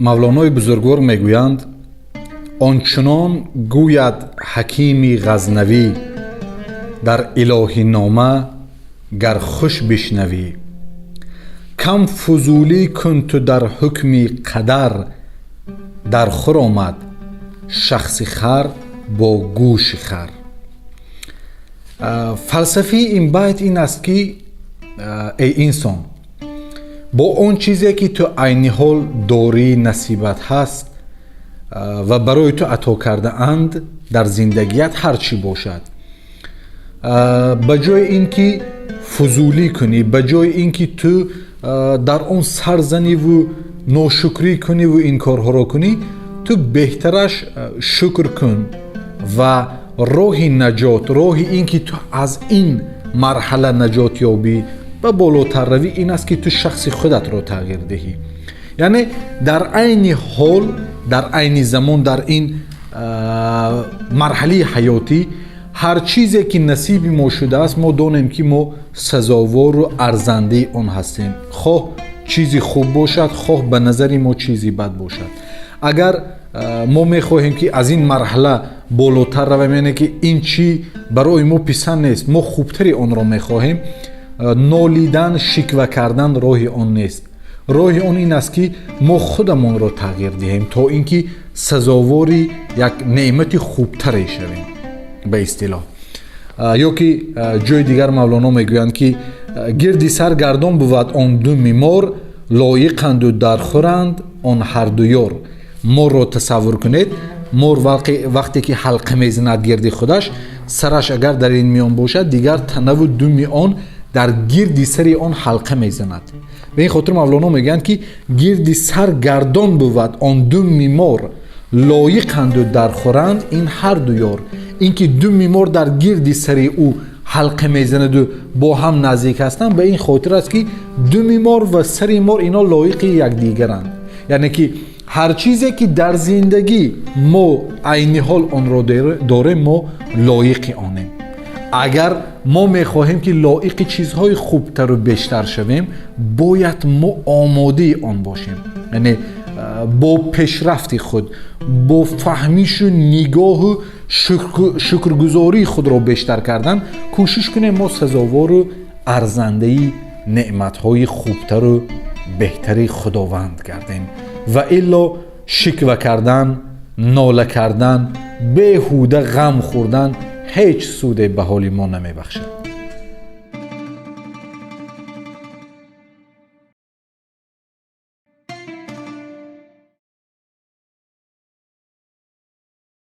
Мавлонои бузургвор мегӯянд: «Он чунон гӯяд Ҳакими Ғазнавӣ дар Илоҳинома, гар хуш бишнавӣ, кам фузулӣ кун ту дар ҳукми қадар, дар хур омад шахси хар бо гӯши хар». Фалсафаи ин байт ин аст, ки эй инсон, бо он чизе ки ту айни ҳол дорӣ, насибат ҳаст ва барои ту ато кардаанд, дар зиндагият ҳар чӣ бошад, ба ҷои ин ки фузулӣ кунӣ, ба ҷои ин ки ту дар он сар заниву ношукрӣ куниву ин корҳоро кунӣ, ту беҳтараш шукр кун ва роҳи наҷот, роҳи ин ки ту аз ин марҳала наҷот ёбӣ ва болотар равӣ, ин аст, ки ту шахси худатро тағйир диҳӣ. Яъне дар айни ҳол, дар айни замон, дар ин марҳалаи ҳаётӣ ҳар чизе ки насиби мо шудааст, мо донем, ки мо сазовору арзандаи он ҳастем, хоҳ чизи хуб бошад, хоҳ ба назари мо чизи бад бошад. Агар мо мехоҳем, ки аз ин марҳала болотар равем, яъне ки ин чӣ барои мо писанд нест, мо хубтари онро мехоҳем, нолидан, шиква кардан роҳи он нест. Роҳи он ин аст, ки мо худамонро тағйир диҳем, то ин ки сазовори як неъмати хубтаре шавем, ба истилоҳ. Ё ки ҷои дигар Мавлоно мегӯянд, ки гирди сар гардон бувад он думи мор, лоиқанду дархӯранд он ҳарду ёр. Морро тасаввур кунед. Мор вақте ки ҳалқа мезанад гирди худаш, сараш агар дар ин миён бошад, дигар танаву думи он дар гирди сари он ҳалқа мезанад. Ба ин хотир Мавлоно мегӯянд, ки гирди сар гардон бувад он думи мор, лоиқанду дархӯранд ин ҳарду ёр. Ин ки думи мор дар гирди сари ӯ ҳалқа мезанаду бо ҳам наздик ҳастанд, ба ин хотир аст, ки думи мор ва сари мор ино лоиқи якдигаранд. Яъне ки ҳар чизе ки дар зиндагӣ мо айни ҳол онро дорем, мо лоиқи онем. Агар мо мехоҳем, ки лоиқи чизҳои хубтару бештар шавем, бояд мо омодаи он бошем, яъне бо пешрафти худ, бо фаҳмишу нигоҳу шукргузории худро бештар кардан кӯшиш кунем, мо сазовору арзандаи неъматҳои хубтару беҳтари Худованд гардем. Ва илло шиква кардан, нола кардан, беҳуда ғам хӯрдан ҳеҷ суде ба ҳоли мо намебахшад.